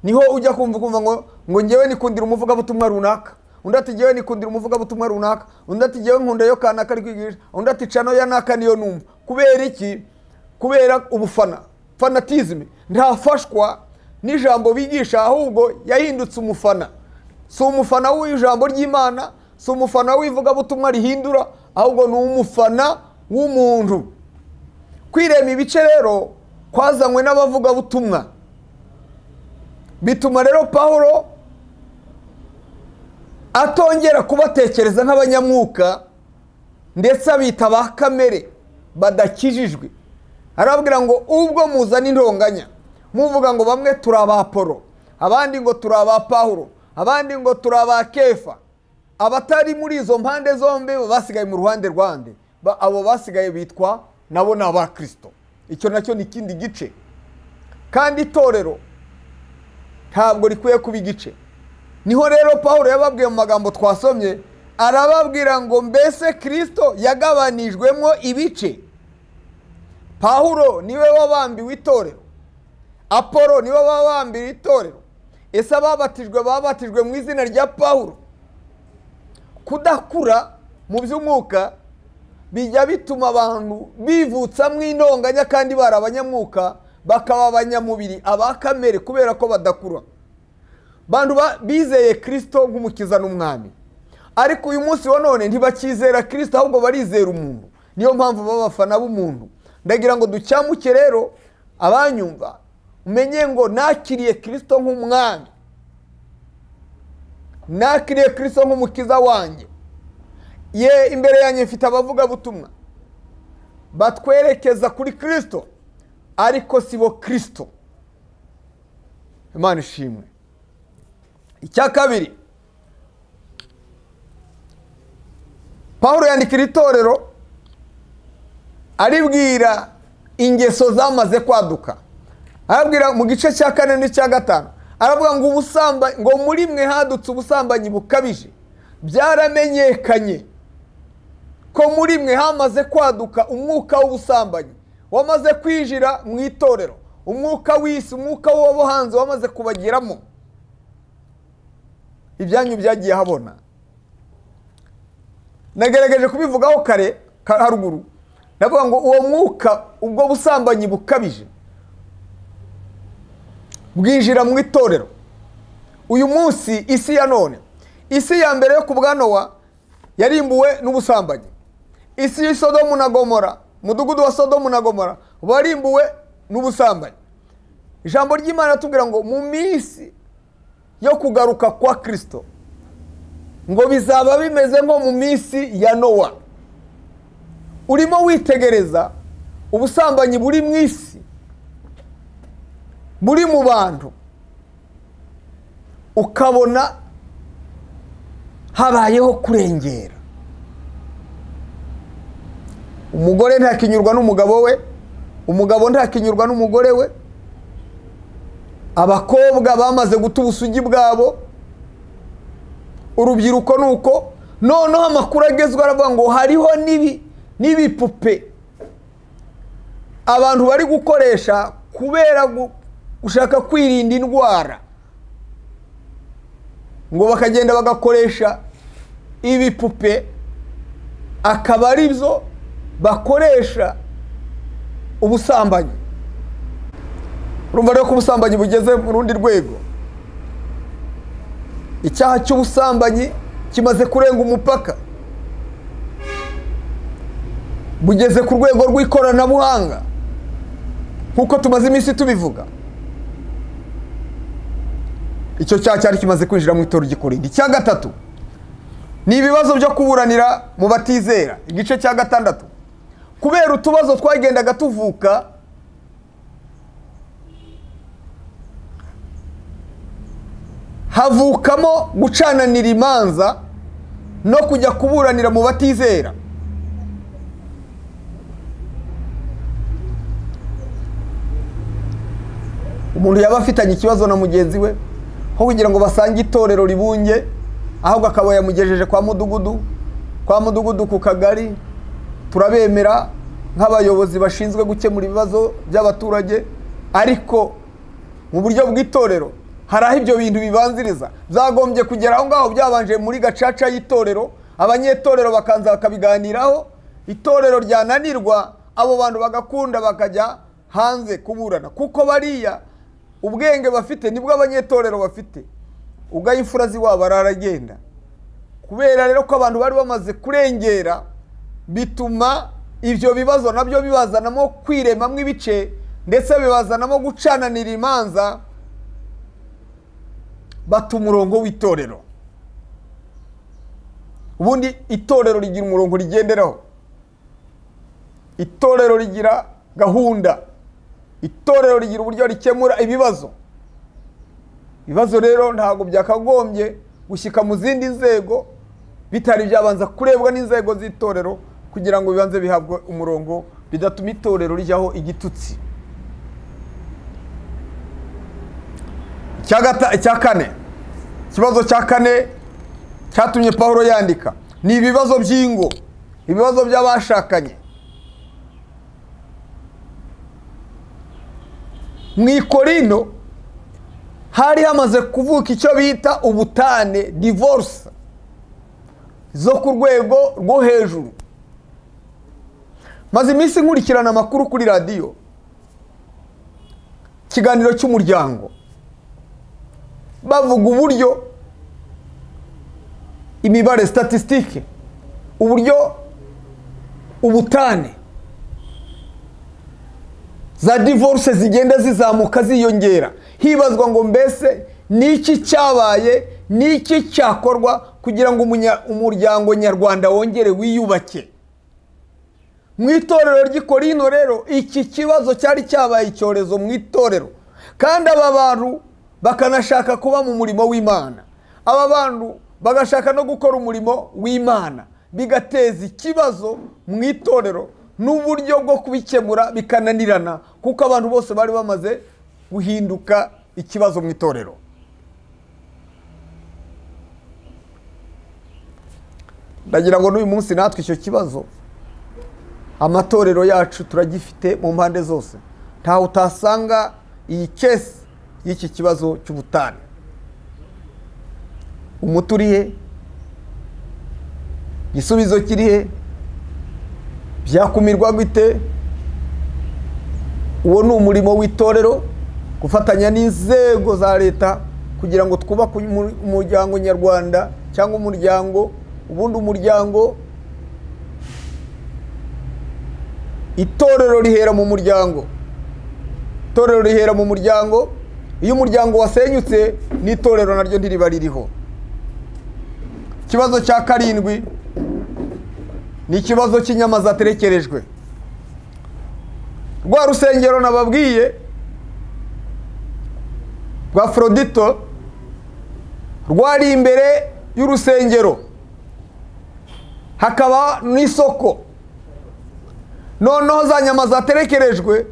niho ujya kumva ngo ngewe nikundira umuvugabutumwa runaka, undi ati ngewe nikundira umuvugabutumwa runaka, undi ati ngewe nkunda yo kanaka ari kwigisha, undi ati cano ya naka niyo numva. Kubera iki? Kubera ubufana. Fanatisme, ntafashwa n'ijambo bigisha, ahubwo yahindutse umufana. Si umufana w'ijambo ry'Imana, si umufana w'ivugabutumwa rihindura, ahubwo ni umufana w'umuntu. Kwirema ibice rero kwazanywe n'abavugabutumwa, bituma rero Pawulo atongera kubatekereza nk'abanyamwuka, ndetse abita ba kamere badakijijwe. Arababwira ngo ubwo muzana intonganya muvuga ngo bamwe turi aba Polo, abandi ngo turi aba Pawulo, abandi ngo turi aba Kefa, abatari muri izo mpande zombi basigaye mu ruhande rwande, abo basigaye bitwa nabo ni aba Kristo. Icyo nacyo ni ikindi gice. Kandi itorero ntabwo rikwiye kuba igice. Niho rero Pawulo yababwiye mu magambo twasomye, arababwira ngo mbese Kristo yagabanijwemo ibice? Pawulo niwe wabambiwe itorero, Apolo niwe wabambiwe itorero. Ese ababatijwe babatijwe mu izina rya Pawulo? Kudakura mu by'umwuka bijya bituma abantu bivutsamo intonganya, kandi bari abanyamwuka bakaba abanyamubiri, abakamere, kubera ko badakura. Bantu bizeye Kristo nk'umukiza n'umwami, ariko uyu munsi wa none ntibakizera Kristo, ahubwo barizera umuntu. Niyo mpamvu baba abafana b'umuntu. Ndagira ngo ducyamuke rero abanyumva, umenye ngo nakiriye Kristo nk'umwami, nakiriye Kristo nk'umukiza wanjye. Ye, imbere yanjye mfite abavugabutumwa batwerekeza kuri Kristo, ariko sibo Kristo. Imana ishimwe. Icya kabiri, Pawulo yandikira itorero aribwira ingeso zamaze kwaduka. Arabwira mu gice cya 4 n'icya 5, aravuga ngo ngo muri mwe hadutse ubusambanyi bukabije, byaramenyekanye ko muri mwe hamaze kwaduka umwuka w'ubusambanyi wamaze kwinjira mu itorero, umwuka w'isi, umwuka w'abo hanze wamaze kubageramo. Ibyanyu byagiye habona. Nagerageje kubivugaho kare haruguru, ndavuga ngo uwo mwuka, ubwo busambanyi bukabije bwinjira mu itorero. Uyu munsi isi ya none, isi ya mbere yo ku bwa Nowa yarimbuwe n'ubusambanyi. Isi y'i Sodomu na Gomora, umudugudu wa Sodomu na Gomora warimbuwe n'ubusambanyi. Ijambo ry'Imana ratubwira ngo mu minsi yo kugaruka kwa Kristo ngo bizaba bimeze nko mu minsi ya Nowa. Urimo witegereza ubusambanyi buri mu isi, buri mu bantu, ukabona habayeho kurengera. Umugore ntakinyurwa n'umugabo we, umugabo ntakinyurwa n'umugore we. Abakobwa bamaze guta ubusugi bwabo, urubyiruko nuko. Noneho amakuru agezwe aravuga ngo hariho n'ibipupe abantu bari gukoresha kubera gushaka kwirinda indwara, ngo bakagenda bagakoresha ibipupe, akaba aribyo bakoresha ubusambanyi. Urumva rero ko ubusambanyi bugeze mu rundi rwego. Icyaha cy'ubusambanyi kimaze kurenga umupaka, bugeze ku rwego rw'ikoranabuhanga nkuko tumaze iminsi tubivuga. Icyo cyaha cyari kimaze kwinjira mu itorero ry'i Korinto. Icya gatatu ni ibibazo byo kuburanira mu batizera, igice cya 6. Kubera utubazo twagendaga tuvuka, havukamo gucananira imanza no kujya kuburanira mu batizera. Umuntu yaba afitanye ikibazo na mugenzi we, aho kugira ngo basange itorero ribunge, ahubwo akaba yamugejeje kwa mudugudu, kwa mudugudu ku kagari. Turabemera nk'abayobozi bashinzwe gukemura ibibazo by'abaturage, ariko mu buryo bw'itorero hari aho ibyo bintu bibanziriza. Byagombye kugera aho ngaho byabanje muri gacaca y'itorero, abanyetorero bakanza bakabiganiraho, itorero ryananirwa abo bantu bagakunda bakajya hanze kuburana, kuko bariya ubwenge bafite nibwo abanyetorero bafite. Ugaye imfura z'iwabo araragenda. Kubera rero ko abantu bari bamaze kurengera, bituma ibyo bibazo nabyo bibazanamo kwiremamo ibice, ndetse bibazanamo gucananira imanza, bata umurongo w'itorero. Ubundi itorero rigira umurongo rigenderaho, itorero rigira gahunda, itorero rigira uburyo rikemura ibibazo. Ibibazo rero ntabwo byakagombye gushyika mu zindi nzego bitari byabanza kurebwa n'inzego z'itorero, kugira ngo bibanze bihabwe umurongo, bidatuma itorero rijyaho igitutsi. Icya kane, ikibazo cya kane cyatumye Pawulo yandika ni ibibazo by'ingo, ibibazo by'abashakanye. Mu Korinto hari hamaze kuvuka icyo bita ubutane, divorce, zo ku rwego rwo hejuru. Maze iminsi nkurikirana amakuru kuri radiyo, ikiganiro cy'umuryango, bavuga uburyo imibare, statistique, uburyo ubutane za divorce zigenda zizamuka ziyongera. Hibazwa ngo mbese niki cyabaye, niki cyakorwa kugira ngo umuryango nyarwanda wongere wiyubake. Mu itorero ry'i Korinto rero iki kibazo cyari cyabaye icyorezo mu itorero, kandi aba bantu bakanashaka kuba mu murimo w'Imana, aba bantu bagashaka no gukora umurimo w'Imana, bigateza ikibazo mu itorero, n'uburyo bwo kubikemura bikananirana, kuko abantu bose bari bamaze guhinduka ikibazo mu itorero. Ndagira ngo n'uyu munsi natwe icyo kibazo amatorero yacu turagifite mu mpande zose. Ntawe utasanga iyi case y'iki kibazo cy'ubutane. Umuti uri he? Igisubizo kiri he? Byakumirwa gute? Uwo ni umurimo w'itorero, gufatanya n'inzego za leta kugira ngo twubake umuryango nyarwanda, cyangwa umuryango, ubundi umuryango, itorero rihera mu muryango. Itorero rihera mu muryango. Iyo umuryango wasenyutse n'itorero naryo ntiriba ririho. Ikibazo cya karindwi ni ikibazo cy'inyama zaterekerejwe. Rwa rusengero nababwiye rwa Afrodito rwari imbere y'urusengero, hakaba n'isoko. Noneho za nyama zaterekerejwe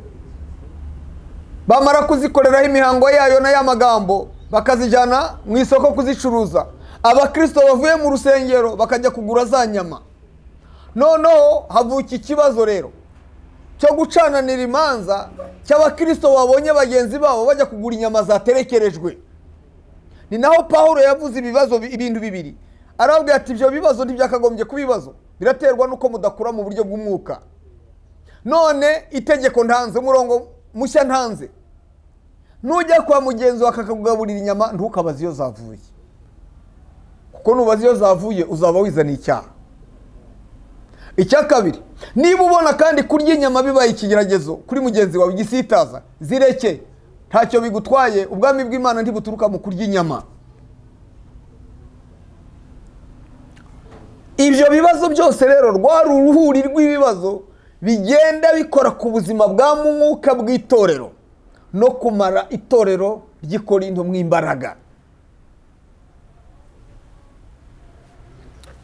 bamara kuzikoreraho imihango yayo na ya magambo, bakazijyana mu isoko kuzicuruza. Abakristo bavuye mu rusengero bakajya kugura za nyama. Noneho havuka ikibazo rero cyo gucananira imanza cy'abakristo babonye bagenzi babo bajya kugura inyama zaterekerejwe. Ni naho Pawulo yavuze ibibazo, ibintu bibiri. Arabwira ati ibyo bibazo ntibyakagombye kubibazo, biraterwa nuko mudakura mu buryo bw'umwuka. None itegeko ntanze, umurongo mushya ntanze, nujya kwa mugenzi wawe akakugaburira inyama ntukabaze iyo zavuye, kuko nubaza iyo zavuye uzaba wizaniye icyaha. Icya kabiri, niba ubona kandi kurya inyama bibaye ikigeragezo kuri mugenzi wawe, igisitaza, zireke, ntacyo bigutwaye. Ubwami bw'Imana ntibuturuka mu kurya inyama. Ibyo bibazo byose rero rwari uruhuri rw'ibibazo bigenda bikora ku buzima bwa mwuka bw'itorero no kumara itorero ry'i Korinto mu imbaraga.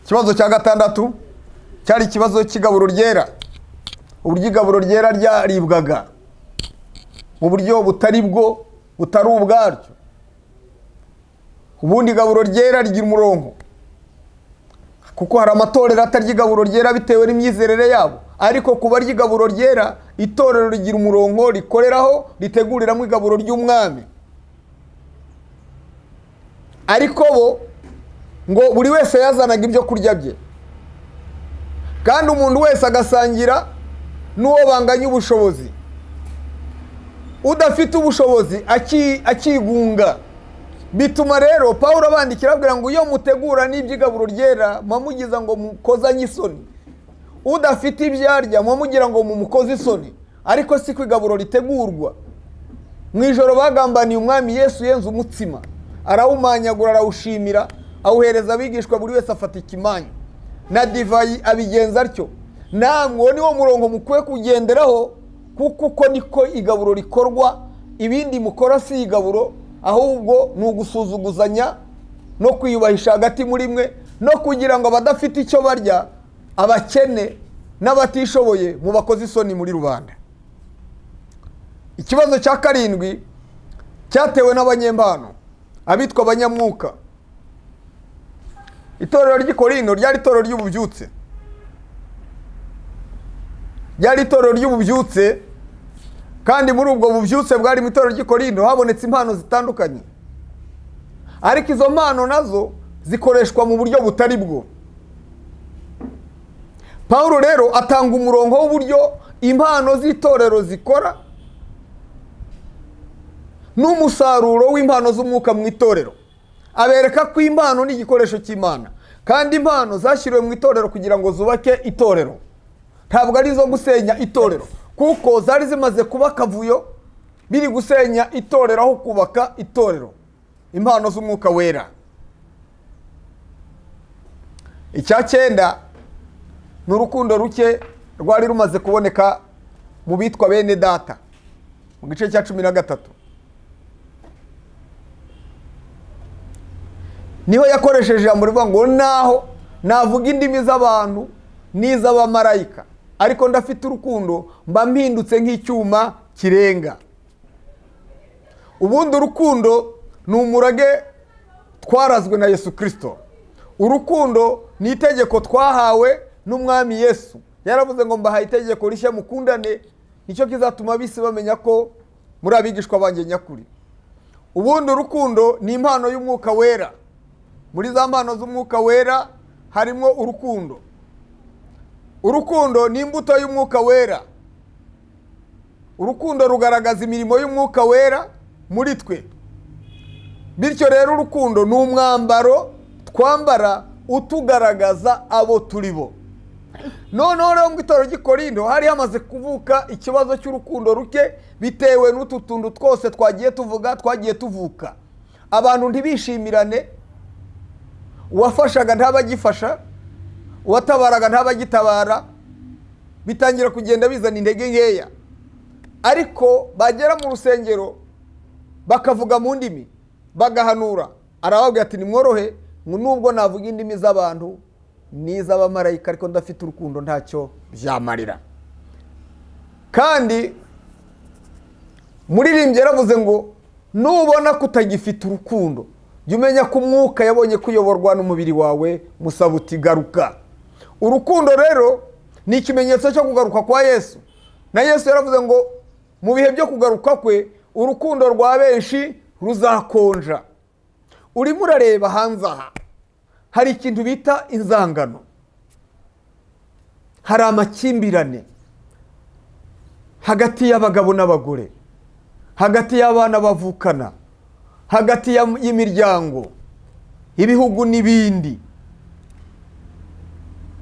Ikibazo cya gatandatu cyari ikibazo cy'igaburo ryera. Uburyo igaburo ryera ryaribwaga mu buryo butari bwo, butari ubwaryo. Ubundi igaburo ryera rigira umurongo, kuko hari amatorero atarya igaburo ryera bitewe n'imyizerere yabo, ariko kuba ry'igaburo ryera itorero rigira umurongo rikoreraho, riteguriramo igaburo ry'umwami. Ariko bo ngo buri wese yazanaga ibyo kurya bye, kandi umuntu wese agasangira n'uwo banganya ubushobozi. Udafite ubushobozi akigunga. Bituma rero Pawulo abandikira ababwira ngo iyo mutegura n'iby'igaburo ryera muba mugiza ngo mukozanye isoni. Udafite ibyo arya muba mugira ngo mumukoze isoni, ariko si ko igaburo ritegurwa. Mu ijoro bagambaniye umwami Yesu yenze umutsima, arawumanyagura, arawushimira, awuhereza abigishwa, buri wese afata ikimanyu na divayi abigenza atyo. Namwe uwo ni wo murongo mukwiye kugenderaho, kuko uko niko igaburo rikorwa. Ibindi mukora si igaburo, ahubwo ni ugusuzuguzanya no kwiyubahisha hagati muri mwe, no kugira ngo abadafite icyo barya, abakene n'abatishoboye, mubakoze isoni muri rubanda. Ikibazo cya karindwi cyatewe n'abanyempano, abitwa abanyamwuka. Itorero ry'i Korinto ryari itorero ry'ububyutse, ryari itorero ry'ububyutse, kandi muri ubwo bubyutse bwari mu itorero ry'i Korinto habonetse impano zitandukanye, ariko izo mpano nazo zikoreshwa mu buryo butari bwo. Pawulo rero atanga umurongo w'uburyo impano z'itorero zikora n'umusaruro w'impano z'umwuka mu itorero. Abereka ko impano ni igikoresho cy'Imana, kandi impano zashyiriwe mu itorero kugira ngo zubake itorero, ntabwo ari izo gusenya itorero, kuko zari zimaze kuba akavuyo biri gusenya itorero aho kubaka itorero. Impano z'umwuka wera. Icya cyenda ni urukundo ruke rwari rumaze kuboneka mu bitwa bene data, mu gice cya 13. Niho yakoresheje ijambo rivuga ngo naho navuga indimi z'abantu n'iz'abamarayika, ariko ndafite urukundo mba mpindutse nk'icyuma kirenga. Ubundi urukundo ni umurage twarazwe na Yesu Kristo. Urukundo ni itegeko twahawe n'umwami Yesu. Yaravuze ngo mbahaye itegeko rishya, mukundane, nicyo kizatuma ab'isi bamenya ko muri abigishwa banjye nyakuri. Ubundi urukundo ni impano y'umwuka wera. Muri za mpano z'umwuka wera harimo urukundo. Urukundo ni imbuto y'umwuka wera. Urukundo rugaragaza imirimo y'umwuka wera muri twe. Bityo rero urukundo ni umwambaro twambara utugaragaza abo turi bo. Noneho rero mu itorero ry'i Korinto hari hamaze kuvuka ikibazo cy'urukundo ruke, bitewe n'utu tuntu twose twagiye tuvuga, twagiye tuvuka. Abantu ntibishimirane, uwafashaga ntabagifasha, uwatabaraga ntabagitabara, bitangira kugenda bizana intege nkeya. Ariko bagera mu rusengero bakavuga mu ndimi, bagahanura. Arababwira ati nimworohe, nubwo navuga indimi z'abantu n'iz'abamarayika, ariko ndafite urukundo ntacyo byamarira. Kandi muririmbyi yaravuze ngo nubona kutagifite urukundo, jya umenya ko umwuka yabonye kuyoborwa n'umubiri wawe, musaba uti garuka. Urukundo rero ni ikimenyetso cyo kugaruka kwa Yesu. Na Yesu yaravuze ngo mu bihe byo kugaruka kwe urukundo rwa benshi ruzakonja. Urimo urareba hanze aha hari ikintu bita inzangano, hari amakimbirane hagati y'abagabo n'abagore, hagati y'abana bavukana, hagati y'imiryango, ibihugu n'ibindi.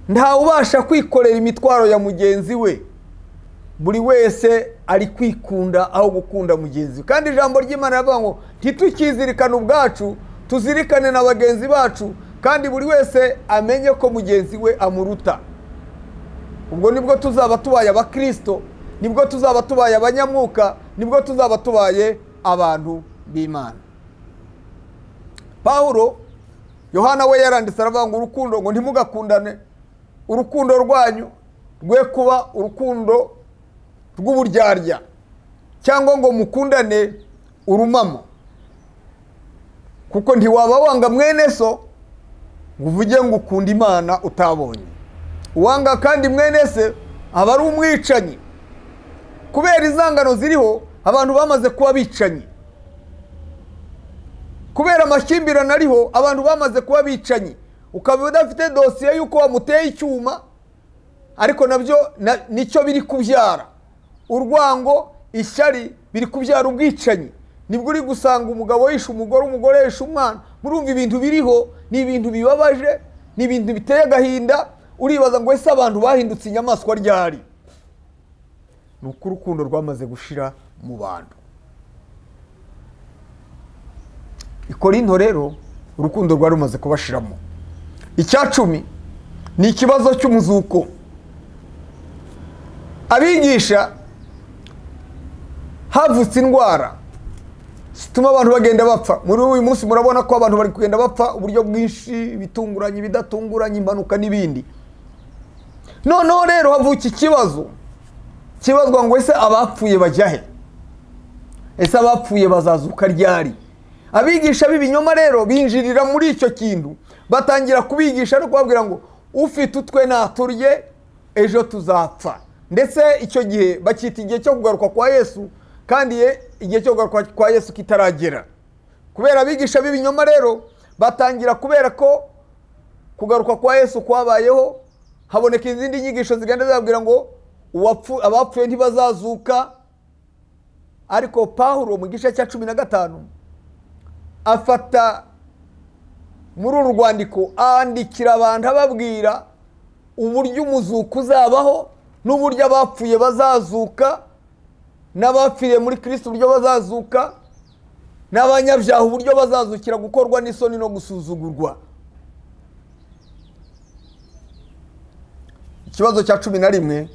Ntawe ubasha kwikorera imitwaro ya mugenzi we, buri wese ari kwikunda aho gukunda mugenzi we. Kandi ijambo ry'Imana rivuga ngo ntitukizirikane ubwacu, tuzirikane na bagenzi bacu, kandi buri wese amenye ko mugenzi we amuruta. Ubwo nibwo tuzaba tubaye abakristo, nibwo tuzaba tubaye abanyamwuka, nibwo tuzaba tubaye abantu b'Imana. Paulo Yohana we yaranditse aravuga ngo urukundo, ngo ntimugakundane, urukundo rwanyu rwe kuba urukundo rw'uburyarya, cyangwa ngo mukundane urumamo, kuko ntiwaba wanga mwene so ngo uvuge ngo ukunda Imana utabonye. Uwanga kandi mwene se aba ari umwicanyi. Kubera izangano ziriho, abantu bamaze kuba bicanyi. Kubera amakimbirane ariho, abantu bamaze kuba bicanyi. Ukaba udafite dosiye y'uko wamuteye icyuma, ariko nabyo nicyo biri kubyara urwango, ishyari, biri kubyara ubwicanyi. Nibwo uri gusanga umugabo yishe umugore, umugore yishe umwana. Murumva ibintu biriho ni ibintu bibabaje, ni ibintu biteye agahinda. Uribaza ngo ese abantu bahindutse inyamaswa ryari? Ni uko urukundo rwamaze gushira mu bantu. I Korinto rero urukundo rwari rumaze kubashiramo. Icya 10 ni ikibazo cy'umuzuko. Abigisha havutse indwara zituma abantu bagenda bapfa. Muri uyu munsi murabona ko abantu bari kugenda bapfa uburyo bwinshi, ibitunguranye, ibidatunguranye, impanuka n'ibindi. Noneho rero havuka ikibazo kibazwa ngo ese abapfuye bajya he? Ese abapfuye bazazuka ryari? Abigisha b'ibinyoma rero binjirira muri icyo kintu, batangira kubigisha no kubabwira ngo ufite utwe naturye ejo tuzapfa. Ndetse icyo gihe bakita igihe cyo kugaruka kwa Yesu, kandi igihe cyo kugaruka kwa Yesu kitaragera. Kubera abigisha b'ibinyoma rero batangira, kubera ko kugaruka kwa Yesu kwabayeho, haboneka izindi nyigisho zigenda zibabwira ngo abapfuye ntibazazuka. Ariko Pawulo mu gice cya 15 afata muri uru rwandiko andikira abantu ababwira uburyo umuzuko uzabaho n'uburyo abapfuye bazazuka, n'abapfiriye muri Kristo uburyo bazazuka, n'abanyabyaha uburyo bazazukira gukorwa n'isoni no gusuzugurwa. Ikibazo cya 11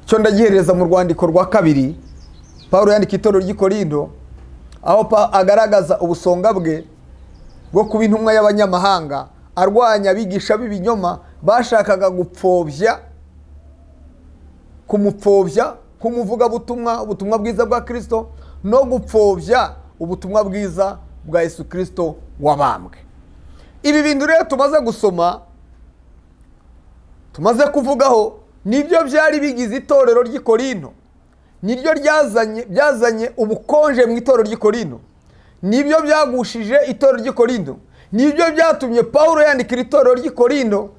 cyo ndagihereza mu rwandiko rwa 2 Pawulo yandika itorero ry'i Korinto, aho agaragaza ubusonga bwe bwo kuba intumwa y'abanyamahanga, arwanya abigisha b'ibinyoma bashakaga gupfobya, kumupfobya kumuvuga butumwa, ubutumwa bwiza bwa Kristo, no gupfobya ubutumwa bwiza bwa Yesu Kristo wabambwe. Ibi bintu rero tumaze gusoma, tumaze kuvugaho, nibyo byari bigize itorero ry'i Korinto. Niryo byazanye ubukonje mu itorero ry'i Korinto. Nibyo byagushije itorero ry'i Korinto. Nibyo byatumye Pawulo yandikira itorero ry'i Korinto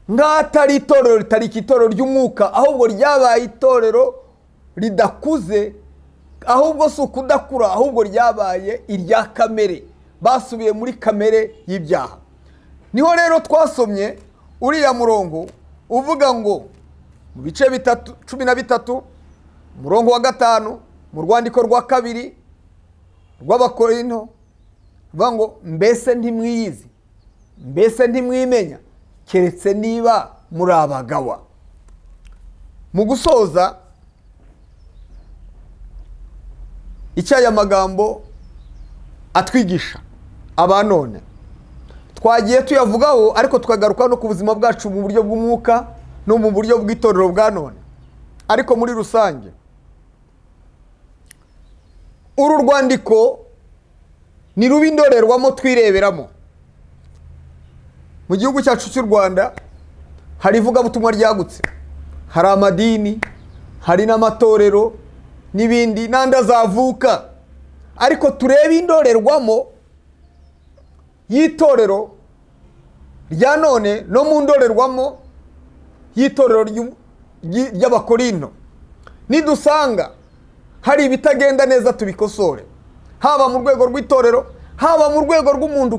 nk'atari itorero ritari itorero ry'umwuka, ahubwo ryabaye itorero ridakuze, ahubwo si ukudakura, ahubwo ryabaye irya kamere. Basubiye muri kamere y'ibyaha. Niho rero twasomye uriya murongo uvuga ngo mu bice 13 umurongo wa 5 mu rwandiko rwa 2 rw'Abakorinto, uvuga ngo mbese ntimwiyizi, mbese ntimwimenya, keretse niba muri abagawa. Mu gusoza icyo aya magambo atwigisha abanone twagiye tuyavugaho, ariko tukagaruka no ku buzima bwacu mu buryo bw'umwuka no mu buryo bw'itorero bwa none. Ariko muri rusange uru rwandiko ni ruba indorerwamo twireberamo. Mu gihugu cyacu cy'u Rwanda hari ivugabutumwa ryagutse, hari amadini, hari n'amatorero n'ibindi, n'andi azavuka. Ariko turebe indorerwamo y'itorero rya none no mu ndorerwamo y'itorero ry'Abakorinto. Nidusanga hari ibitagenda neza tubikosore, haba mu rwego rw'itorero, haba mu rwego rw'umuntu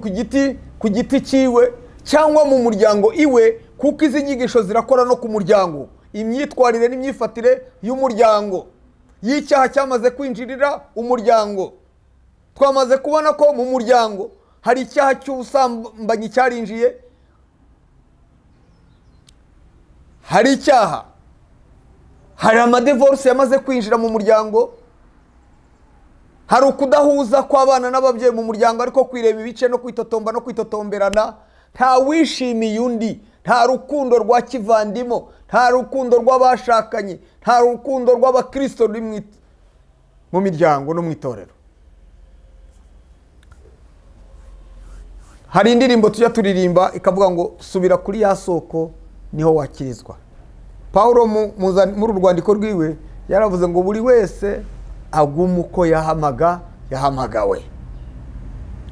ku giti cyiwe, cyangwa mu muryango iwe, kuko izi nyigisho zirakora no ku muryango. Imyitwarire n'imyifatire y'umuryango y'icyaha cyamaze kwinjirira umuryango. Twamaze kubona ko mu muryango hari icyaha cy'ubusambanyi cyarinjiye, hari icyaha, hari amadivorce yamaze kwinjira mu muryango, hari ukudahuza kw'abana n'ababyeyi mu muryango, ariko kwireba ibice no kwitotomba no kwitotomberana. Nta wishimiye undi, nta rukundo rwa kivandimo, nta rukundo rw'abashakanye, nta rukundo rw'abakristo ruri mu miryango no mu itorero. Hari indirimbo tujya turirimba ikavuga ngo subira kuri ya soko niho wakirizwa. Paulo muri urwandiko rwiwe yaravuze ngo buri wese aguma uko yahamagawe.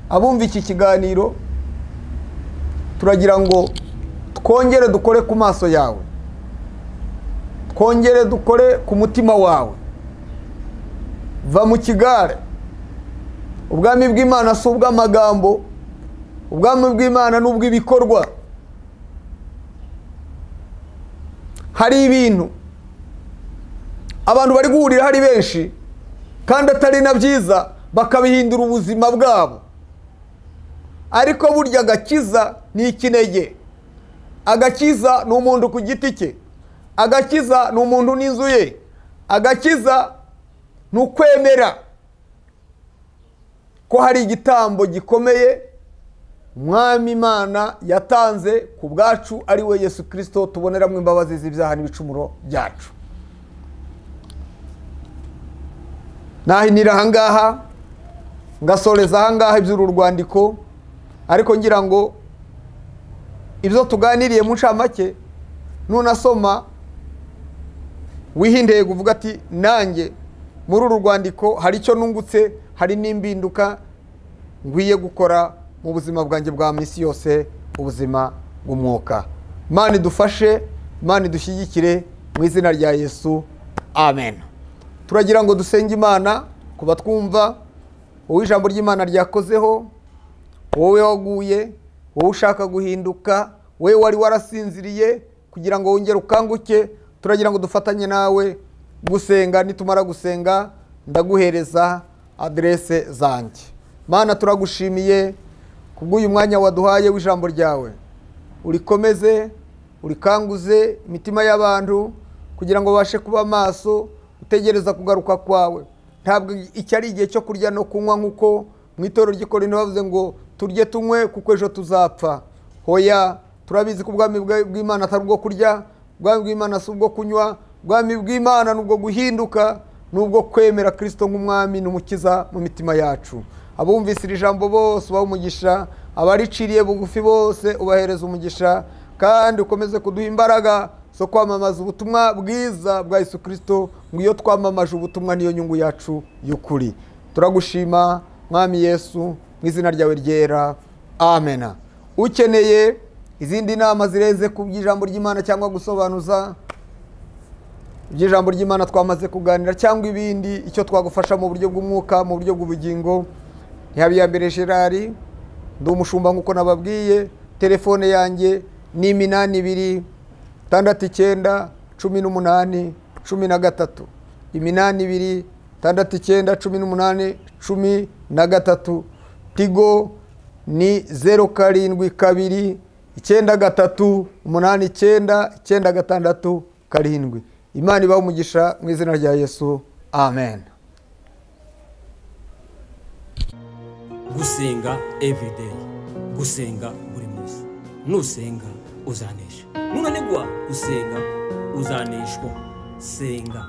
Abumva iki kiganiro turagira ngo twongere dukore ku maso yawe, Kongere dukore ku mutima wawe. Va mu kigare. Ubwami bw'Imana si ubw'amagambo, ubwami bw'Imana ni ubw'ibikorwa. Hari ibintu abantu bari guhurira hari benshi kandi atari na byiza, bakabihindura ubuzima bwabo. Ariko burya agakiza ni ikinege. Agakiza ni umuntu ku giti cye, agakiza ni umuntu n'inzu ye, agakiza ni ukwemera ko hari igitambo gikomeye Umwami Imana yatanze ku bwacu, ari we Yesu Kristo, tuboneramo imbabazi z'ibyaha n'ibicumuro byacu. Nahinira ahangaha ngasoreza ahangaha iby'uru rwandiko, ariko ngira ngo ibyo tuganiriye mu ncamake, nunasoma wihindeye kuvuga ati nanjye muri uru rwandiko hari icyo nungutse, hari n'impinduka ngwiye gukora mu buzima bwanjye bwa minsi yose, ubuzima bw'umwuka. Imana idufashe, Imana idushyigikire mu izina rya Yesu, amen. Turagira ngo dusenge Imana kuba twumva wowe ijambo ry'Imana ryakozeho, wowe waguye, wowe ushaka guhinduka, wowe wari warasinziriye kugira ngo wongere ukanguke. Turagira ngo dufatanye nawe gusenga. Nitumara gusenga ndaguhereza adresse zanjye. Mana, turagushimiye kubw'uyu mwanya waduhaye w'ijambo ryawe. Urikomeze, urikanguze imitima y'abantu kugira ngo babashe kuba maso utegereza kugaruka kwawe. Ntabwo iki ari igihe cyo kurya no kunywa nk'uko mu itorero ry'i Korinto bavuze ngo turye tunywe kuko ejo tuzapfa. Hoya, turabizi ko ubwami bw'Imana atari ubwo kurya, ubwami bw'Imana si ubwo kunywa, ubwami bw'Imana ni ubwo guhinduka, ni ubwo kwemera Kristo nk'umwami n'umukiza mu mitima yacu. Abumvise iri jambo bose ubahe umugisha, abariciriye bugufi bose ubahereza umugisha, kandi ukomeze kuduha imbaraga zo kwamamaza ubutumwa bwiza bwa Yesu Kristo, ngo iyo twamamaje ubutumwa niyo nyungu yacu y'ukuri. Turagushima Mwami Yesu mu izina ryawe ryera, amen. Ukeneye izindi nama zirenze ku by'ijambo ry'Imana cyangwa gusobanuza iby'ijambo ry'Imana twamaze kuganira, cyangwa ibindi icyo twagufasha mu buryo bw'umwuka, mu buryo bw'ubugingo, ni Habiyambere Gerard, ndi umushumba nk'uko nababwiye. Telefone yanjye ni 82 69 18 13, 82 69 18 13. Tigo ni 072 93 89 96 7. Imana ibahe umugisha mu izina rya Yesu, amen. Gusenga everyday, gusenga buri munsi. Nusenga uzanesha, nunanigwa gusenga uzaneshwa. Senga.